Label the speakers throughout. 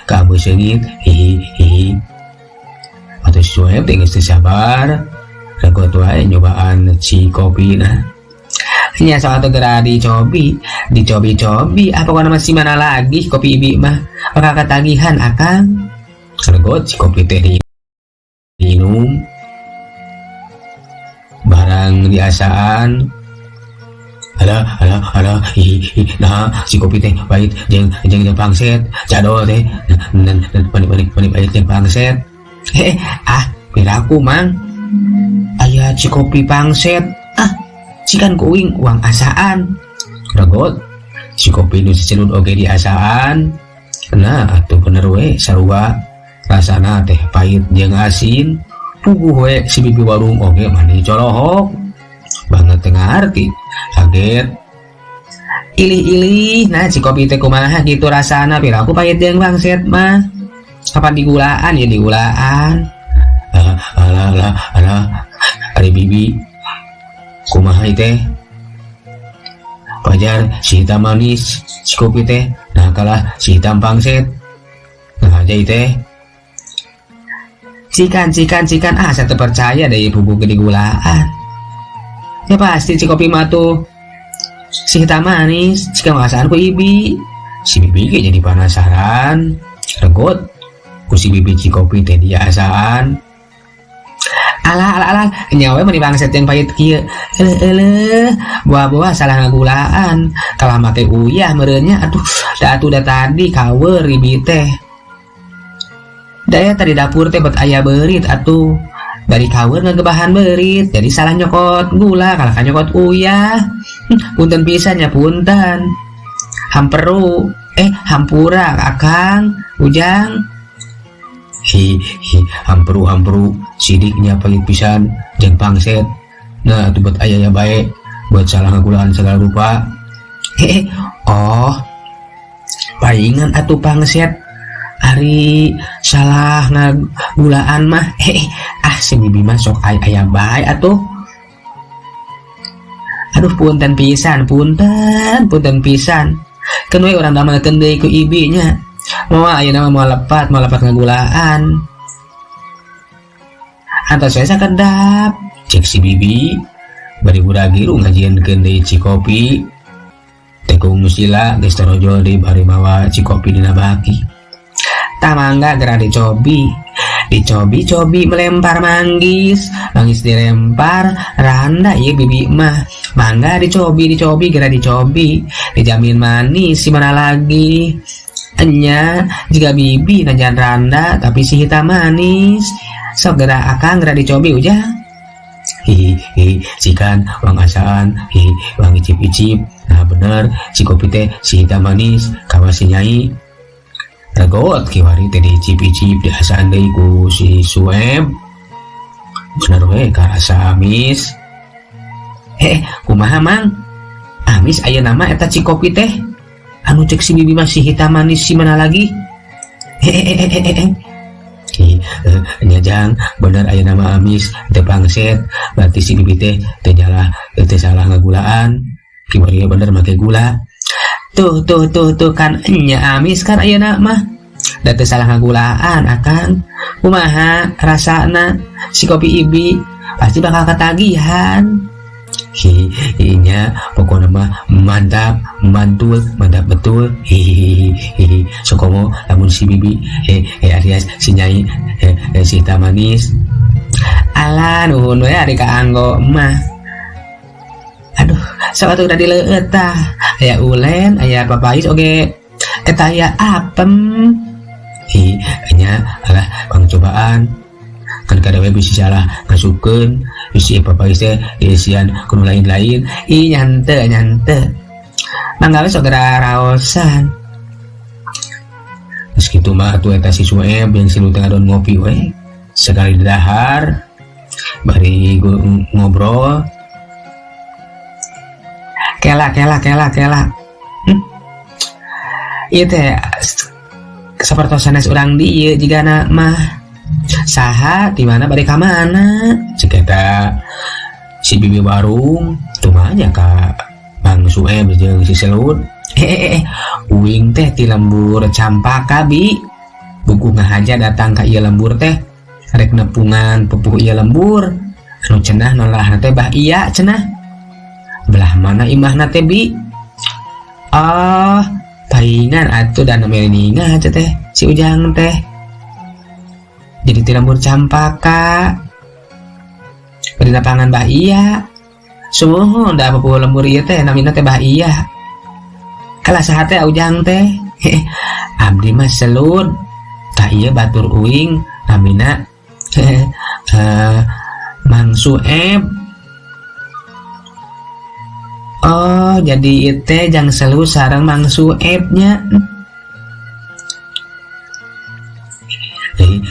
Speaker 1: kaambe seungit, hihi hihi. Atuh si Sueb teh geus teu sabar, regot wae nyobaan si kopi nah. Nya sok atuh geura dicobi, dicobi-cobi, ah pokona mah si mana lagi kopi ibi mah bakal ketagihan akang. Regot si kopi teh diinum. Barang diasaan, alah alah alah, hi hi, nah si kopi teh pahit jeung jeung jeung pangset, jadol teh dan mani mani mani pahit jeung pangset. Eh, ah piraku mang aya ci kopi pangset, ah cikan ku uing uang asaan. Regot si kopi nu sicelud oge diasaan. Nah atuh bener we, sarua rasana teh pahit jeung asin. Puguh we si bibi warung oge mani colohok banget, teu ngarti, kaget. Ilih-ilih, nah si kopi teh kumaha gitu rasana, piraku pahit jeung pangset mah, kapan digulaan ya digulaan. Alah alah alah alah, ari bibi kumaha teh, pajar si hitam manis si kopi teh, nah kalah si hitam pangset, nah aja teh. Cikan cikan cikan, ah saya percaya deh, bubuk digulaan ya pasti si kopi mah tuh si hitam manis jika mengasaan ku ibi. Si bibi ge jadi penasaran. Regot ku si bibi si kopi teh diasaan. Alah alah alah, nyawa meni pangset yang pahit kieu. Eleh eleh, buah-buah salah ngagulaan, kalah make uyah meureunnya. Aduh, da atuh da tadi kawer ibi teh. Daya tadi dapur teh bet aya beurit atuh, dari kawer ngegebahan beurit, jadi salah nyokot gula kalah ka nyokot uyah. Punten pisan nya, punten, hamperu, eh hampura akang ujang. Hi hi, hampru hampru, sidiknya pahit pisan jeung pangset. Nah atuh buat aya ya bae buat salah ngagulaan segala rupa. Hehe, oh palingan atuh pangset ari salah ngagulaan mah. Hehe, ah si bibi mah sok aya aya bae atuh. Aduh, punten pisan, punten punten pisan. Keun we urang damelkeun deui ku ibi nya. Moal ayeuna mah, moal lepat, moal lepat ngagulaan. Antos we sakedap, cek si bibi bari buragiru ngajieunkeun deui cikopi. Tekung musila geus torojol deui bari mawa cikopi dina baki. Tah mangga geura dicobi. Dicobi-cobi melempar manggis, manggis dilempar, randa ieu bibi mah. Mangga dicobi dicobi geura dicobi, dijamin manis si mana lagi. Enya jika bibi najan randa tapi si hitam manis. Sok geura akang, geura dicobi ujang. Hi hi, cikan wang asaan, hi wang icip-icip. Nah bener si kopi teh si hitam manis kawas si nyai. Regot kiwari teh diicip-icip, diasaan deui ku si Sueb. Bener we karasa amis. Eh, kumaha mang? Amis ayeuna mah eta cikopi teh. Anu cek si bibi mah si hitam manis si mana lagi? Hehehe. Hi, nya jang, bener ayeuna mah amis teu pangset, berarti si bibi teh teu nyalah, teu salah ngagulaan. Kiwari bener make gula. Tuh tuh tuh tuh kan nya amis kan ayeuna mah. Da teu salah ngagulaan akang. Kumaha rasana si kopi ibi, pasti bakal ketagihan. Hi, nya pokoknya mah mantap, mantul, mantap betul. Hihihi, hihi. Sokomo lamun si bibi, eh, eh alias si nyai, eh, eh si hitam manis. Alah nuhun we ari kaanggo mah. Aduh, sok atuh udah dileueut tah. Aya ulen, aya papais oge eta aya apem. Hi, nya alah pangcobaan. Kan kada we bisi salah ngasupkeun, bisi papais teh diisian ku nu lain-lain. Ih, nyante nyante. Mangga we sok geura raosan. Geus kitu mah atuh eta si Sueb yang si nu teh ngadon ngopi we. Sekali dahar bari ngobrol. Kela kela kela kela. Ieu teh sapertos sanes urang dieu jigana mah. Saha di mana bade ka mana? Cek eta si bibi warung tumanya ka Bang Sueb jeung si Selud. Eh, eh, eh, uing teh ti lembur Campaka bi. Buku ngahaja datang ka ieu lembur teh rek nepungan pupuh ieu lembur anu cenah nolahna teh Bah Iya cenah. Belah mana imahna teh bi? Oh, paingan atuh dan namanya teh si Ujang teh. Jadi ti lembur Campaka. Bari lapangan Bah Iya. Sumuhun da pupuh lembur ieu teh namina teh Bah Iya. Kalah saha teh Ujang teh? Abdi mah Selud. Tah ieu batur uing namina Mang Sueb. Oh, jadi ieu teh Jang Selud sareng Mang Sueb nya.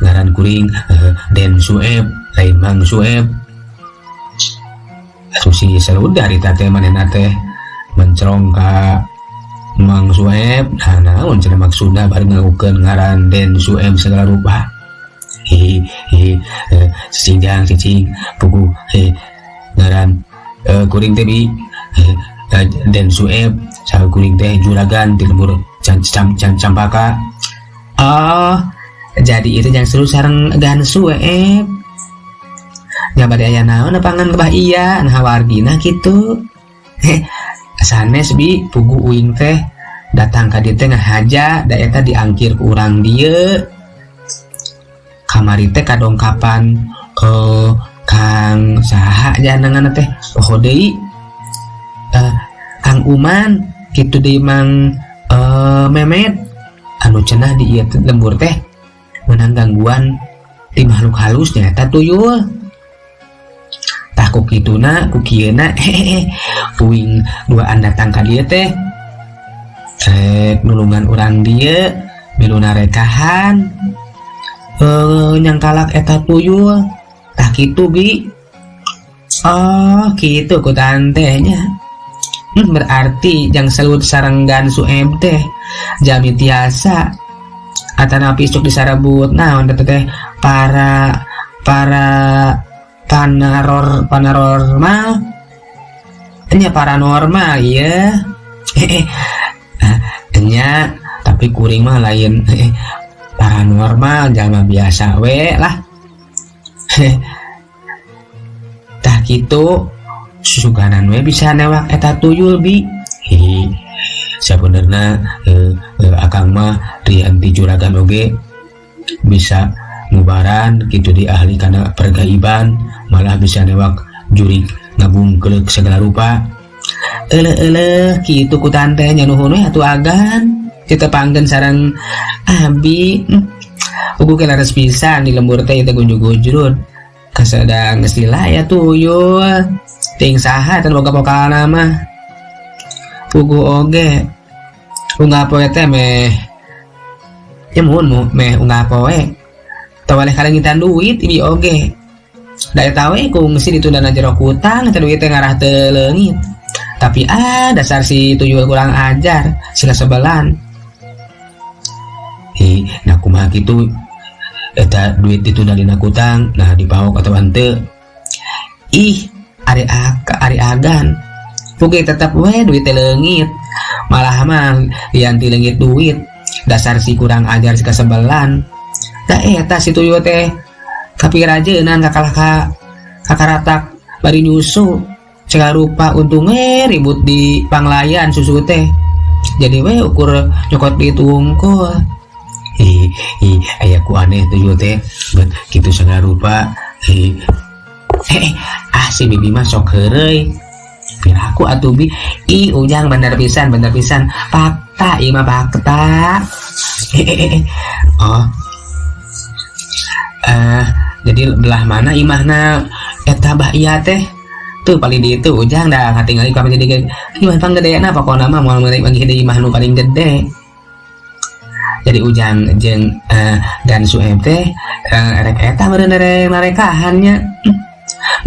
Speaker 1: Ngaran kuring Den Sueb lain Mang Sueb. Atuh si Selud dari teh manehna teh mencrong ka Mang Sueb. Nah, naon cenah maksudna bari ngakukeun ngaran Den Sueb segala rupa. Hi hi cicing Jang cicing pugu ngaran kuring teh bi Den Sueb saha kuring teh juragan di lembur Campaka. Oh, jadi itu Jang Selud sareng Gan Sueb. Nya bade aya naon nepangan ke Bah Iya, nah wargina kitu. Sanes bi pugu uing teh datang ka dieu teh ngahaja da eta diangkir ku urang dieu. Kamari teh kadongkapan Kang saha janangan teh poho deui Kang Uman kitu deui Mang Memet anu cenah di ieu lembur teh menang gangguan di makhluk halus nyata tuyul. Tah ku kituna ku kieuna hehehe uing duaan datang ka dieu teh rek nulungan urang dieu milu narekahan nyangkalak eta tuyul. Tah kitu bi. Oh, kitu ku tante nya. Berarti Jang Selud sareng Gan Sueb teh jami tiasa atanapi isuk disarebut naon teh teh para para panaror paranormal nya paranormal ya. Nya tapi kuring mah lain paranormal jalma biasa we lah. Tah kitu susuganan we bisa newak eta tuyul bi. Hi sabenerna akang mah rian ti juragan oge bisa mubaran gitu di ahli kana pergaiban malah bisa newak jurig ngabungkeulek segala rupa. Eleh-eleh kitu ku tante nya nuhun we atuh agan ditepangkeun sareng abi. Ugu ke laras pisan di lembur teh teh gunjug-gujrud kasadang geus dilaya tuyul ting saha teh boga pokalna mah. Pugu oge unggal poe teh meh ya muhun meh unggal poe tawaleh kalengitan duit ibi oge da eta we kungsi ditundana jero kutang eta duit teh ngarah teu leungit. Tapi dasar si tuyul kurang ajar si kasebelan. Hi nah kumaha kitu eta duit ditunda dina kutang nah dipaok atau henteu. Ih ari aka ari agan puge tetep we duit teh leungit malah mah lian ti leungit duit dasar si kurang ajar si kasebelan. Da eta si tuyul teh kapirajeunan kakalah ka kakaratak bari nyusu segala rupa untungnya ribut di panglayan susu teh jadi we ukur nyokot di tungkul. Hi hi aya ku aneh tuyul teh bet kitu segala rupa. Hi ah si bibi mah sok heureuy piraku atuh bi. Ih Ujang bener pisan fakta ieu mah fakta. Oh jadi belah mana imahna eta Bah Iya teh tuh paling di itu Ujang dah katingali kami jadi imah panggedena pokona mah moal meureuy manggih deui imah nu paling gede. Jadi Ujang jeung dan Sueb teh rek eta meureun rek narekahan nya.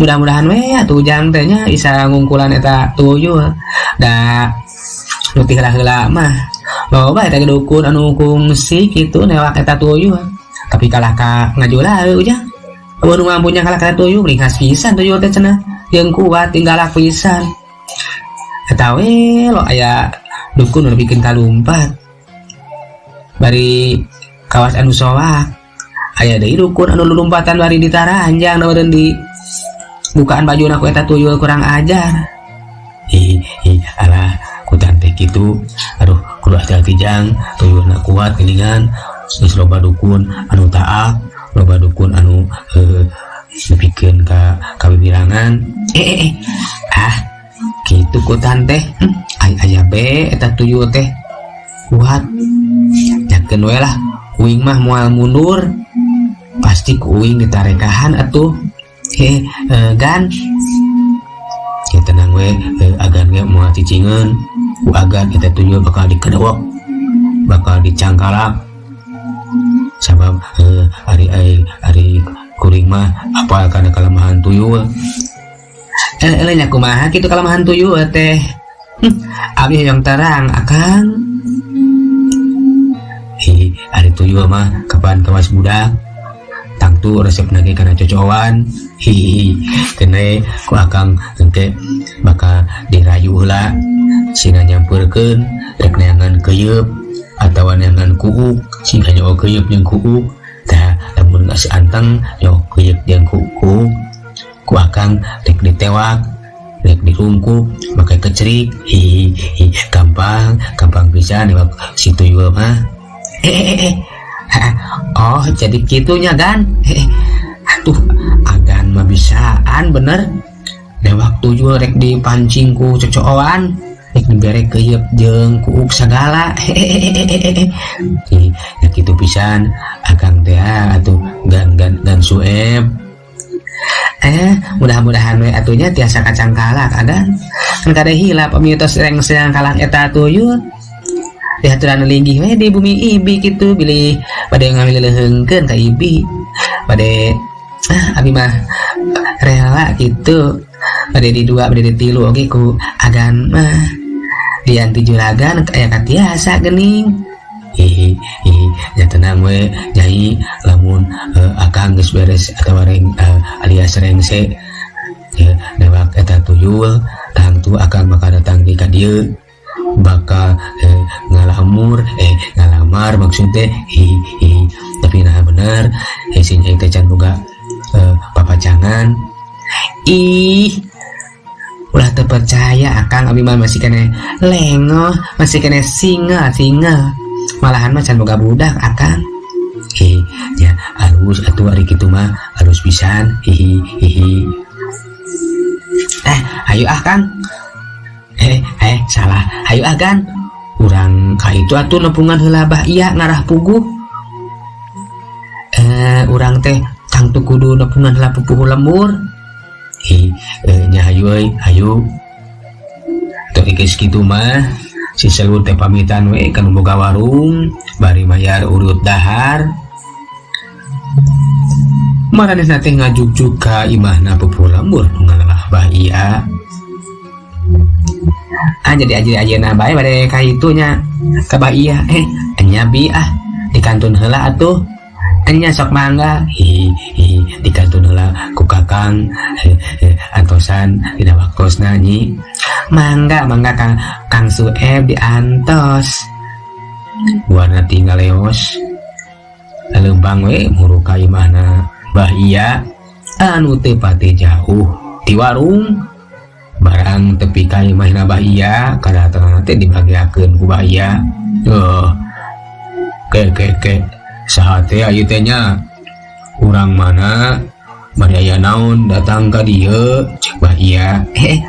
Speaker 1: Mudah-mudahan we atuh Ujang teh nya bisa ngungkulan eta tuyul da nu ti heula-heula mah loba eta dukun anu kungsi kitu newak eta tuyul tapi kalah ka ngajula Ujang. Eueuh nu mampunya kalah ka tuyul ringkas pisan tuyul teh cenah jeung kuat tinggalak pisan. Eta we lo aya dukun nu bikin kalumpat bari Kawas anu soak aya deui dukun anu lulumpatan bari ditaranjang da meureun di bukaan bajuna ku eta tuyul kurang ajar. Ih, ih, alah, kutan teh kitu. Aduh, kudu hati-hati jang, tuyulna kuat geuningan. Geus loba dukun anu taak, loba dukun anu nepikeun ka kawiwirangan. Eh, eh, eh. Ah, kitu kutan teh. Ay aya be eta tuyul teh kuat. Yakeun we lah, uing mah moal mundur. Pasti ku uing ditarekahan atuh. He, gan. Ya tenang we, agan ge moal cicingeun. Ku agan eta tuyul bakal dikedewek, bakal dicangkalak. Sabab ari ari ari kuring mah apal kana kelemahan tuyul. Eh, eh, nya kumaha kitu kelemahan tuyul teh? Abi hoyong terang, Akang. Hi, ari tuyul mah kapan kawas budak tangtu resepna ge kana cocowan. Hihi, kene ku akang engke bakal dirayu heula sina nyampeurkeun rek neangan keuyeup atawa neangan kuuk, siga nyawa keuyeup jeung kuuk. Tah, lamun geus anteng nyawa keuyeup jeung kuuk, ku akang rek ditewak, rek dirungkup make kecerik. Hihi, gampang gampang pisan newak si tuyul mah. Eh, eh, eh. Oh, jadi kitunya kan. Eh, atuh agan mah bisaan bener newak tuyul, rek dipancing ku cocoan, rek dibere keuyeup jeung kuuk sagala. Hehehe, ya kitu pisan akang teh atuh, gan gan gan Sueb. Eh, mudah-mudahan we atunya tiasa kacangkalak agan. Kan kade hilap pami tos rengse kalak eta tuyul, dihaturan linggih we di bumi ibi kitu, bilih bade ngamileuheungkeun ka ibi. Bade ah, abi mah rela gitu, bade di dua bade di tilu oge ku agan mah dianti juragan aya katiasa geuning. Hihi, hihi, ya tenang we nyai, lamun akang geus beres atawa alias rengse ya, newak eta tuyul, tangtu akang bakal datang di ka dieu, bakal ngalamur, eh, ngalamar maksudnya. Hi hi, tapi nah bener eh, si nyai teh can boga papacangan. Ih, ulah terpercaya akang, abi mah masih kene lengoh, masih kene single single, malahan mah can boga budak akang. Hi ya, alus atuh ari kitu mah, alus pisan. Hihi hihi. Eh, ayo ah kang. Eh eh, salah, ayo ah kan urang ka itu atuh, nepungan heula bah iya ngarah puguh. Eh, urang teh tangtu kudu nepungan heula pupuhu lembur. Hi eh, nya hayu euy, hayu. Teu geus kitu mah si Selud teh pamitan we ka nu boga warung bari mayar urut dahar. Maranehna teh ngajugjug ka imahna pupuhu lembur nu ngalelah bah iya. Ah, jadi aja ayeuna bae bade ka itu nya, ka bah iya. Eh, nya bi ah, dikantun heula atuh. Enya sok mangga. Hi hi, dikantun heula ku kakang eh, antosan dina waktosna nyi. Mangga mangga kang, Kang Sueb diantos. Warna tinggal leos leumpang we muru ka imahna bah iya anu teu pati jauh di warung. Barang tepi ka imahna bah iya, kadatangan teh dibagiakeun ku bah iya. Oh, ke ke ke, saha teh ieu teh nya, urang mana, bari aya naon datang ka dieu? Cek bah iya. Eh,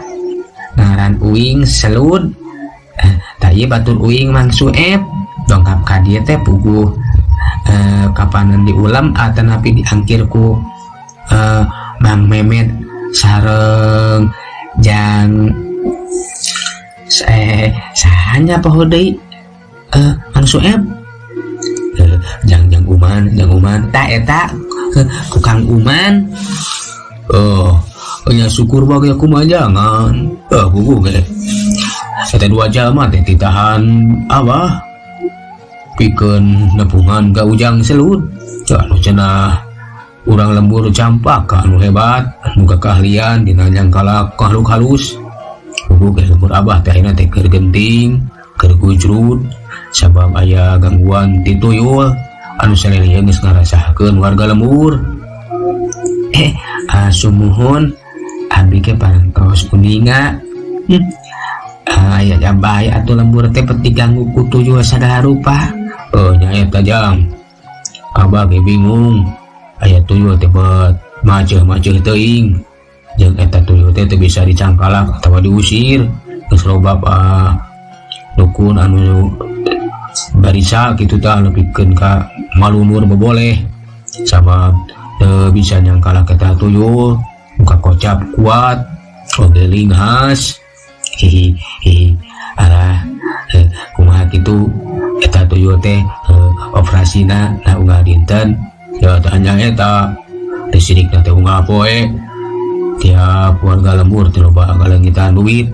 Speaker 1: ngaran uing Selud. Eh, tah ieu batur uing Mang Sueb dongkap ka dieu teh puguh kapanan diulam atanapi diangkir ku Mang Memet sareng jang eh sahanya poho deui, eh, Mang Sueb. Eh, jang jang Uman, jang Uman tah eta, ku Kang Uman. Oh nya, syukur bagi aku mah jangan eh puguh ge eta dua jalma teh ditahan abah pikeun nepungan ka Ujang Selud anu cenah urang lembur Campaka anu hebat, anu keahlian dina nyangkalak makhluk halus. Puguh ge lembur abah teh ayeuna teh keur genting, keur gujrud sabab aya gangguan ti tuyul. Anu salili geus ngarasakeun warga lembur. Sumuhun, abdi ge parantos uninga. Aya bae atuh lembur teh pet diganggu ku tuyul sagala rupa. Oh, nya eta, Jang. Abah ge bingung. Aya tuyul teh bet maceuh-maceuh teuing. Jeung eta tuyul teh teu bisa dicangkalak atawa diusir. Geus loba dukun anu barisa kitu tah, nepikeun ka malunur beboleh, sabab teu bisa nyangkalak eta tuyul. Muka kocap kuat oge linghas. Hihi hihi, alah, kumaha kitu eta tuyul teh, operasina na unggal dinten ya? Tanya eta disirikna teh unggal poe tiap warga lembur teh loba ngaleungitan duit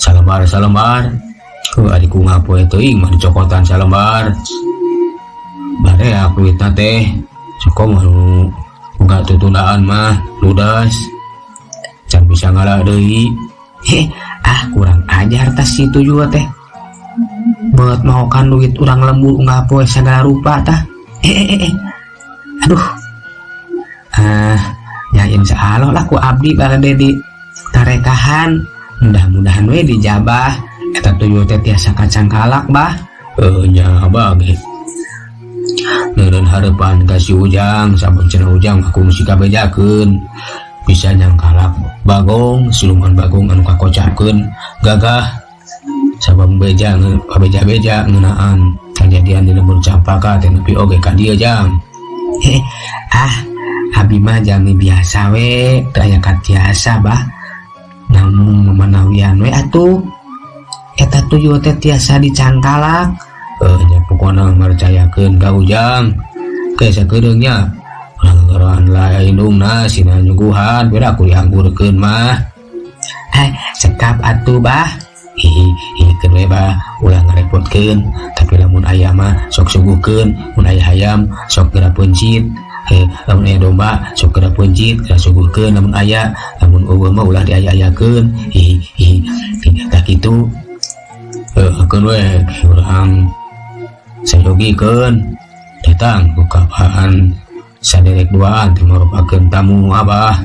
Speaker 1: salembar salembar. Oh, ari ku unggal poe teuing mah dicokotan salembar, bareak duitna teh. Suka mah nu boga tutundaan mah ludas, can bisa ngalah deui. Heh, ah, kurang ajar tas si tuyul teh, buat maokan duit urang lembur unggal poe sagala rupa tah. Eh, eh, eh, aduh, ah ya, insya Allah lah ku abdi bade di tarekahan, mudah-mudahan we dijabah eta tuyul teh tiasa kacangkalak, Bah. Eh, nya, Abah ge Neureun harapan ka si Ujang, saben cenah Ujang mah kungsi kabejakeun bisa nyangkalak bagong, siluman bagong anu kakocapkeun gagah, sabab beja beja-beja ngeunaan kejadian di lembur Campaka teh nepi oge ka dieu, Jang. Heh, ah, abi mah jalmi biasa we, teu aya katiasa, Bah. Namun memanawian we atuh eta tuyul teh tiasa dicangkalak. Eh, nya, pokona mercayakeun ka Ujang ke sakedeung nya, urang lah indungna sina nyuguhan beda aku dianggurkeun mah. Eh, cekap atuh, Bah. Hihi hihi, keun we, Bah, ulah ngarepotkeun, tapi lamun aya mah sok suguhkeun. Mun aya hayam sok geura peuncit. Eh, lamun aya domba sok geura peuncit, geura suguhkeun lamun aya. Lamun euweuh mah ulah diaya-ayakeun. Hihi hihi, tah kitu. Eh, keun we, urang sayogikeun datang ku kapan saderek duaan teh merupakeun tamu Abah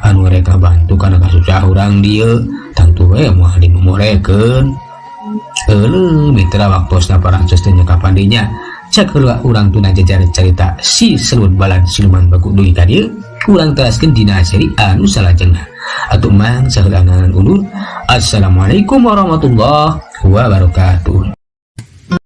Speaker 1: anu mereka bantu karena kasusah urang dieu, tangtu we moal dimomorekeun. Euleuh, mitra, waktosna parantos teh nyekapan dinya. Cek heula urang tuna jajar carita si Selud Balad siluman bagong dugi ka dieu, urang teraskeun dina seri anu salajengna. Atuh, Mang, saheulana undur. Assalamualaikum warahmatullahi wabarakatuh.